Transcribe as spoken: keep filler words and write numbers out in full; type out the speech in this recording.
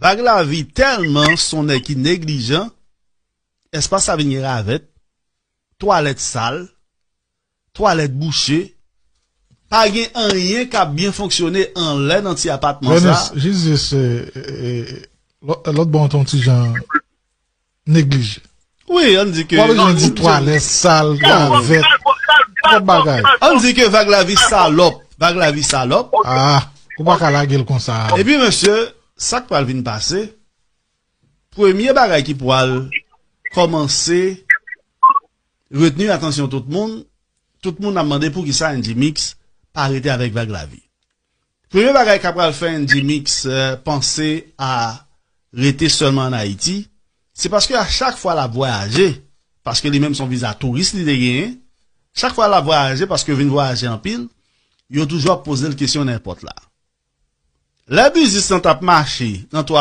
Vag Lavi tèlman se yon nèg ki neglijan, espas la vin gen ravèt, twalèt sal, twalèt bouche, pa gen anyen k ap byen fonksyone anlè nan ti apatman sa. Ernest, jis, jis, eh, eh, lò- lòt bò an t on ti jan neglije. Wi, ann di ke W ap bezwen di twalèt sal, ravèt, twòp bagay. Ann di ke Vag Lavi salòp. Vag Lavi salòp. Ah, ou pa ka lage l konsa. Epi mesye, sa k pral vin pase, premye bagay ki pral kòmanse retni atansyon tout moun, tout moun ap mande poukisa N G Mix pa rete avèk Vag Lavi. Premye bagay k ap pral fè N G Mix eh, panse a rete sèlman an Ayiti, se paske a chak fwa l ap vwayaje, paske li menm se yon viza touris li te genyen, chak fwa l ap vwayaje, paske yo vin vwayaje anpil, yo toujou ap poze l kesyon nan èpòt la. Lè biznis lan t ap mache nan twa